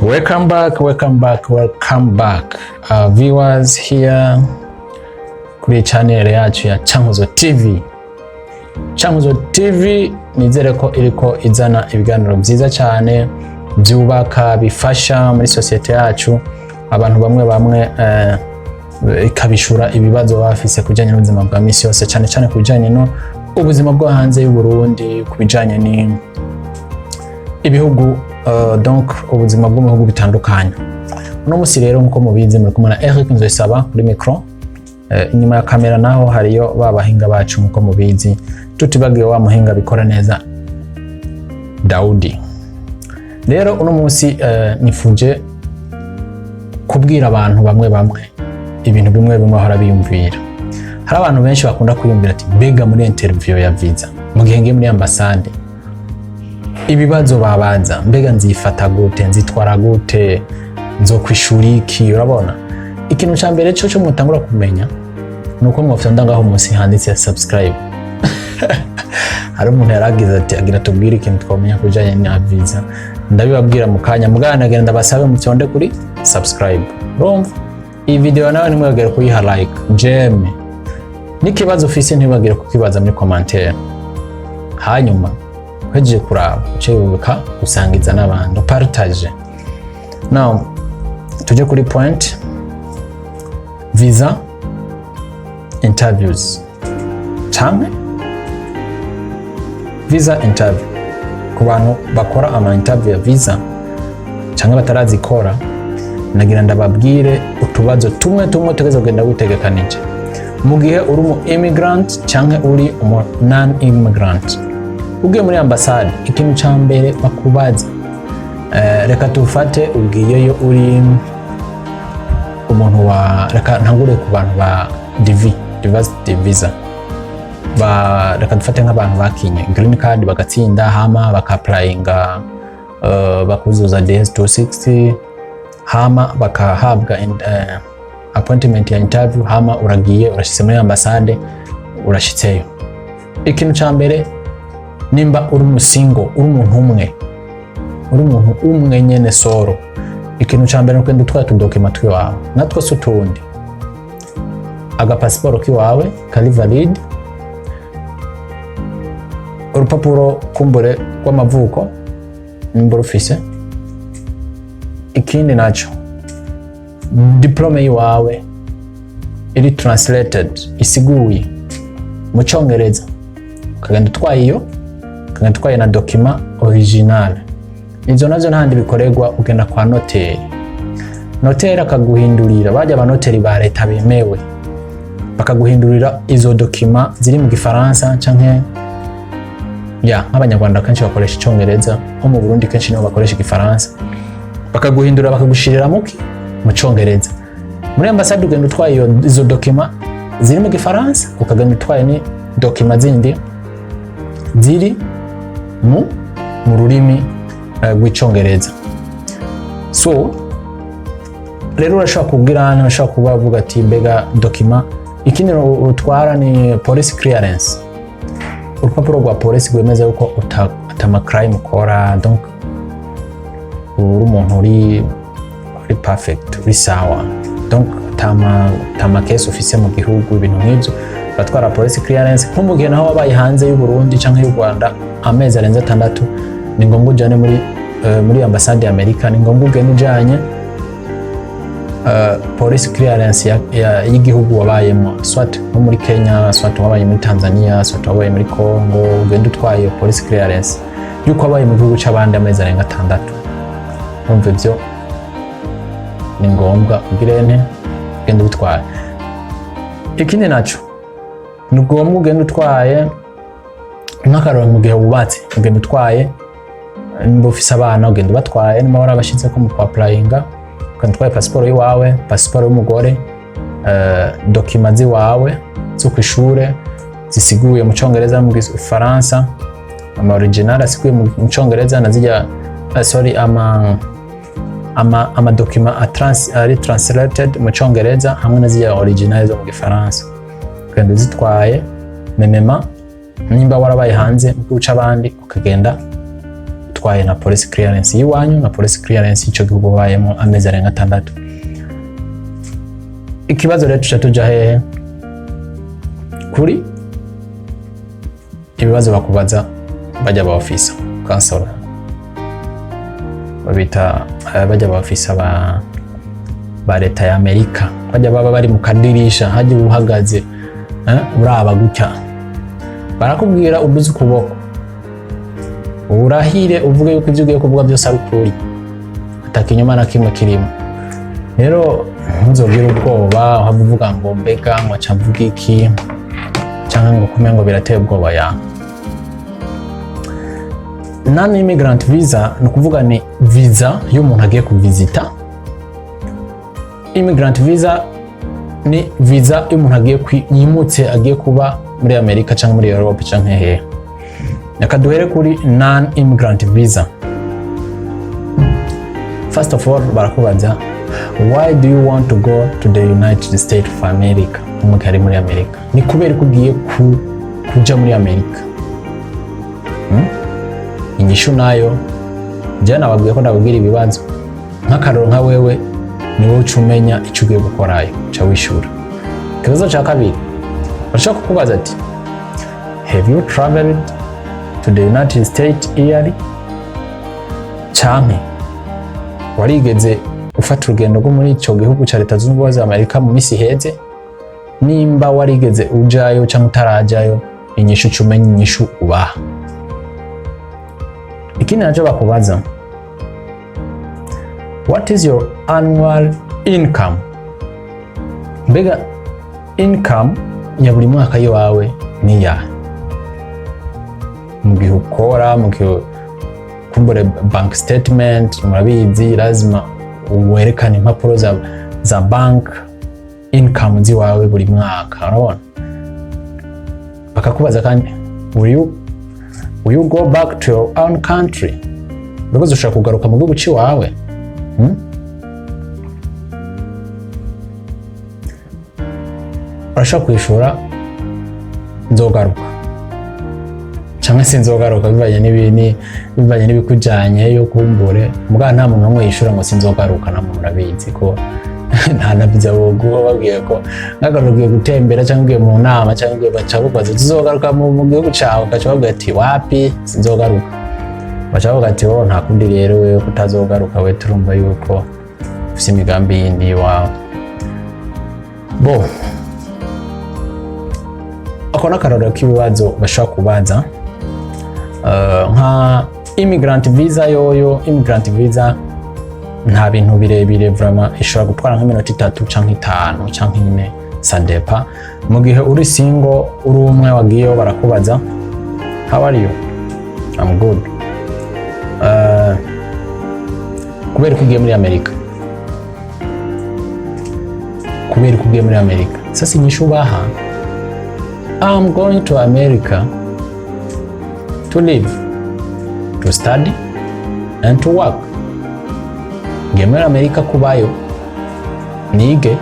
Welcome back, welcome back, welcome back. Viewers here kuri channel yacu ya Cankuzo TV. Cankuzo TV nizere ko iriko izana ibiganiro byiza cyane byubaka, bifasha muri sosiyete yacu abantu bamwe bamwe, ikabishura ibibazo bafise ku bijyanye n'ubuzima bwa misi yose, cyane cyane ku bijyanye no ubuzima bwo hanze y'u Burundi, ku bijyanye ni ibihugu, donc ubuzima bwo mu bihugu bitandukanye. Uno musi rero, nkuko mubizi, muri kumwe na Eric Nzoyisaba kuri micro. Inyuma ya kamera naho hariyo ba bahinga bacu nkuko mubizi, tutibagiwe wa muhinga bikora neza Daudi. Rero uno munsi nifuje kubwira abantu bamwe bamwe ibintu bimwe bimwe bahora biyumvira. Hari abantu benshi bakunda kwiyumvira ati: "Mbega muri interview ya visa, mu gihe ngiye muri ambasade, ibibazo babaza, mbega nzifata gute, nzitwara gute, nzokwishura iki?" Urabona, ikintu cya mbere cyo mutangura kumenya ni uko mwofyonda ngaho munsi handitse subscribe. Hari umuntu yaragize ati agira tubwire ikintu twamenya ku bijyanye na visa. Ndabibabwira mu kanya mugana, nagenda ndabasabe mufyonde kuri subscribe. Urumva iyi video nawe ntimwibagire kuyiha like, j'aime, n'ikibazo ufise ntibagire kukibaza muri commentaire. Hanyuma uhejeje kuraba, uce wibuka gusangiza n'abandi, partage. Now tujye kuri point, visa interviews canke visa interview. Ku bantu bakora ama interview ya visa canke batarazikora, nagira ndababwire utubazo tumwe tumwe tugeze kugenda witegekanije mu gihe uri umu immigrant canke uri umu non immigrant ugiye muri ambasade. Ikintu ca mbere bakubaza, reka tufate ugiyeyo uri umuntu wa, reka ntangure ku bantu ba DV, diversity visa. Ba reka dufate nk'abantu bakinye green card bagatsinda, hama baka-applyinga, bakuzuza DS 260, hama bakahabwa appointment ya interview, hama uragiye, urashitse muri ambasade, urashitseyo. Ikintu ca mbere, nimba uri umusingo, uri umuntu umwe, uri umuntu umwe nyene soro, ikintu ca mbere nukugenda utwaye utudokima twiwawe, natwo si utundi: agapasiporo kiwawe kari valide, urupapuro kumbure rw'amavuko nimba urufise, ikindi naco diplome yiwawe iri translated, isiguye mu Congereza, ukagenda utwaye iyo, ukagenda utwaye na document original. Izo nazo ntahandi bikorerwa, ugenda kwa noteri, noteri akaguhindurira. Bajya abanoteri ba leta bemewe bakaguhindurira izo document ziri mu Gifaransa, canke ya nk'Abanyarwanda kenshi bakoresha Icongereza, nko mu Burundi kenshi niho bakoresha Igifaransa, bakaguhindura bakagushirira mu Congereza. Muri ambasade ugenda utwaye izo document ziri mu Gifaransa, ukagenda utwaye ni document zindi ziri mu rurimi rw'Icongereza. So rero urashobora kubwira, urashobora kuba uvuga ati: "Mbega document?" Ikindi utwara ni police clearance, urupapuro rwa polisi rwemeza yuko atama crime ukora, donc uri umuntu uri perfect, uri sawa, donc atama case ufise mu gihugu, ibintu nk'ivyo. Uratwara police clearance. Nko mu gihe naho wabaye hanze y'u Burundi canke y'u Rwanda amezi arenze 6, ni ngombwa ujane muri ambasade ya Amerika, ni ngombwa ugende ujanye police clearance y'igihugu wabayemo, soit nko muri Kenya, soit wabaye muri Tanzania, soit wabaye muri Congo. Ugende utwaye police clearance yuko wabaye mu gihugu c'abandi amezi arenga 6. Urumva ivyo ni ngombwa ugire nte, ugende ubitwaye. Ikindi naco ni ngombwa ugende utwaye, nk'akarorero mu gihe wubatse, ugenda utwaye, nimba ufise abana ugenda ubatwaye, nimba warabashizeko mu kwa-applyinga, ugenda utwaye pasiporo y'iwawe, pasiporo y'umugore, document z'iwawe zo kw'ishure zisiguye mu Congereza no mu Gifaransa, ama original asiguye mu Congereza na zirya, sorry, ama document ari translated mu Congereza hamwe na zirya original zo mu Gifaransa, ugenda uzitwaye. Memema nimba warabaye hanze mu gihugu c'abandi, ukagenda utwaye. utwaye na police clearance y'iwanyu na police clearance y'ico gihugu ubayemo amezi arenga 6. Ikibazo rero, tuca tuja hehe? Kuri ibibazo bakubaza bajya ba officer consular babita, bajya ba officer ba leta ya Amerika, bajya baba bari mu kadirisha hajya uhagaze, uraba gutya, barakubwira uduze ukuboko, urahire, uvuge yuko ibyo ugiye kuvuga byose ari ukuri, atakinyoma na kimwe kirimo. Rero ntuzogire ubwoba uhava uvuga ngo mbega ngo aca mvuga iki, cyangwa ngo kume ngo birateye ubwoba. Ya non immigrant visa ni ukuvuga ni visa y'umuntu agiye kuvisita. Immigrant visa ni visa y'umuntu agiye yimutse, agiye kuba muri Amerika cyangwa muri Europe cyangwa hehe. Reka duhere kuri non immigrant visa. First of all, barakubaza: "Why do you want to go to the United States of America?" Nk'umuntu ari muri Amerika, ni kubera ko ugiye kuja muri Amerika? Inyishu nayo njyewe nababwiye ko ndababwira ibibazo nk'akaroro, nka wewe ni wowe uca umenya icyo ugiye gukorayo, uca wishura. Ikibazo cya kabiri bashobora kukubaza ati: "Have you traveled to the United States yearly?" Canke warigeze ufata urugendo rwo muri icyo gihugu cya Leta Zunze Ubumwe za Amerika mu minsi iheze? Nimba warigeze ujayo cyangwa utarajayo, inyishu uca umenya inyishu ubaha. Ikindi nacyo bakubaza: "What is your annual income?" Mbega income ya buri mwaka y'iwawe ni iyahe mu gihe ukora, mu gihe kumbure bank statement? Murabizi, lazima werekane impapuro za bank, income ziwawe buri mwaka. Urabona, bakakubaza kandi: Will you go back to your own country?" Mbega ushobora kugaruka mu gihugu c'iwawe? Urashobora kwishura nzogaruka cyangwa se nzogaruka, bivanye n'ibini, bivanye n'ibikujanye yo kumbure. Mugabo nta muntu n'umwe yishura ngo sinzogaruka. Namwe murabizi ko nta na visa boguha babwiye ko nk'akarorero ugiye gutembera cyangwa ugiye mu nama cyangwa ugiye, baca bakubaza tuzogaruka mu gihugu cawe, ugaca babwira ati wapi, sinzogaruka. Baca bavuga ati oh, nta kundi rero, wewe kutazogaruka, we turumva yuko ufise imigambi yindi iwawe. Bo ako n'akarorero k'ibibazo bashobora kubaza. Nka immigrant visa yoyo, immigrant visa nta bintu birebire vraiment, ishobora gutwara nk'iminota 3 canke 5 canke 4, ça dépend. Mu gihe uri single, uri umwe wagiyeyo, barakubaza: "How are you?" "I'm good." Kubera ko ugiye muri Amerika, kubera ko ugiye muri Amerika? Sasa inyishu ubaha: "I'm going to America to live, to study and to work." Ngiye muri Amerika kubayo, nige,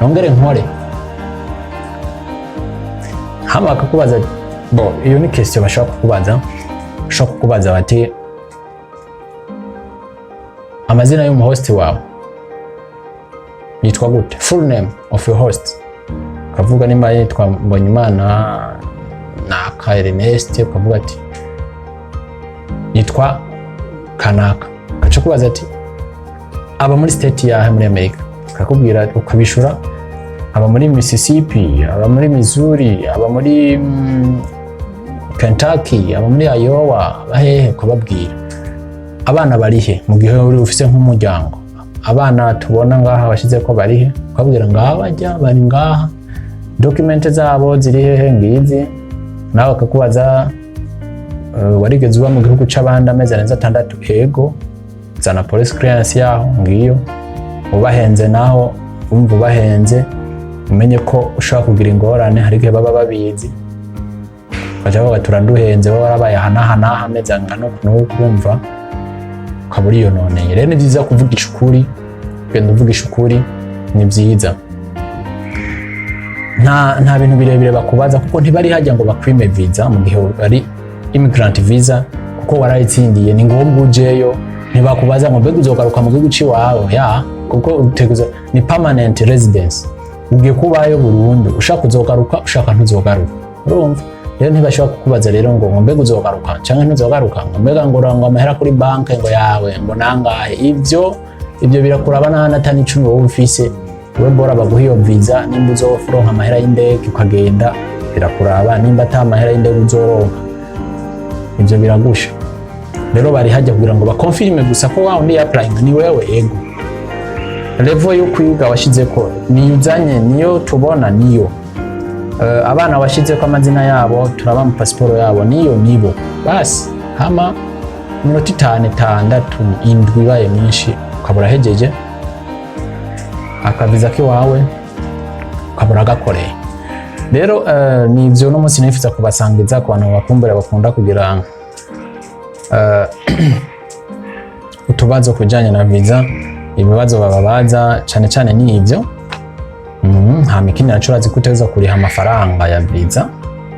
nongere nkore. Hama bakakubaza, bo iyo ni question bashobora kukubaza. Bashobora kukubaza bati: "Amazina y'umuhosti wawe yitwa gute? Full name of your host." Ukavuga nimba yitwa Mbonyimana naka Ernest, ukavuga ati yitwa kanaka. Ugaca kubaza ati: "Aba muri state yahe muri Amerika?" Ukakubwira, ukabishura: aba muri Mississippi, aba muri Missouri, aba muri Kentucky, aba muri Iowa, aba hehe, ukababwira. Abana barihe, mu gihe uri ufise nk'umuryango, abana tubona ngaha bashize ko barihe, ukabwira ngaha bajya bari ngaha, document zabo ziri hehe, ngizi. Nawe bakakubaza: "Warigeze uba mu gihugu c'abandi amezi arenze 6?" Ego, zana police clearance yaho, ngiyo. Ubahenze naho, umva ubahenze, umenye ko ushobora kugira ingorane. Hari igihe baba babizi, baca bavuga turaduhenze, baba warabaye aha n'aha n'aha amezi angana uku n'uku, urumva ukaba uriyononeye. Rero ni byiza kuvugisha ukuri, kugenda uvugisha ukuri ni byiza. Nta bintu birebire bakubaza kuko ntibari hajya ngo bakwime visa mu gihe bari immigrant visa, kuko Kuko warayitsindiye, ni ngombwa ujeyo. Ntibakubaza ngo mbega uzogaruka mu gihugu ciwawe ya, kuko uteguza ni permanent residence, ugiye kubayo burundu. Ushaka uzogaruka, ushaka ntuzogaruka. Urumva rero, ntibashobora kukubaza rero ngo mbega uzogaruka canke ntuzogaruka, ngo mbega ngo amahera kuri banke ngo yawe ngo nangahe. Ivyo birakuraba n'ahandi atani 10 wowe ufise. We bora baguha iyo visa. Nimba uzoronka amahera y'indege ukagenda, birakuraba. Nimba ata amahera y'indege uzoronka, ivyo biragusha. Rero bari hajya kugira ngo bakonfirme gusa ko wa undi applying ni wewe. Ego, level yo kwiga washizeko niyo uzanye, niyo tubona, niyo abana washizeko amazina yabo turaba mu pasiporo yabo, niyo nibo. Basi hama iminota 5, 6, 7 ibaye myinshi, ukabura hejeje akaviza kiwawe, ukabura gakoreye. Rero ni ivyo no munsi nifuza kubasangiza ku bantu bakumbura, bakunda kugira utubazo kujanye na visa. Ibibazo bababaza cyane cyane ni ivyo. Hama ikindi naco, urazi ko utegerezwa kuriha amafaranga ya visa.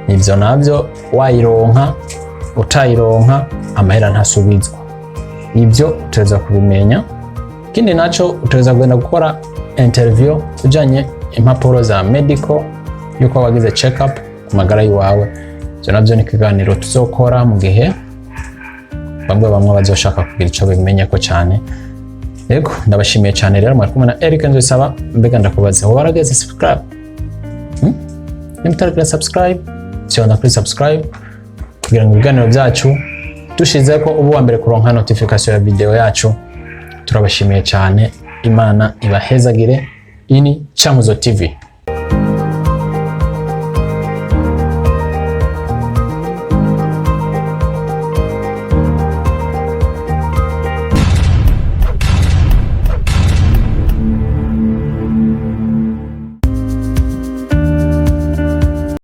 Ivyo navyo, wayironka utayironka, amahera ntasubizwa. Ivyo utegerezwa kubimenya. Ikindi naco, utegerezwa kugenda gukora interview ujanye impapuro za medical, yuko wagize check up ku magara yiwawe. Ivyo navyo ni ikiganiro tuzokora mu gihe bamwe bamwe bazoshaka kugira ico bimenyeko cyane. Yego, ndabashimiye cyane. Rero mwari kumwe na Eric Nzosaba. Mbega ndakubaza, wowe warageze subscribe? Nimba utaragira subscribe, fyonda kuri subscribe kugira ngo ibiganiro byacu dushize ko ubu wa mbere kuronka notification ya video yacu. Turabashimiye cyane, Imana ibahezagire. Ini Chankuzo TV.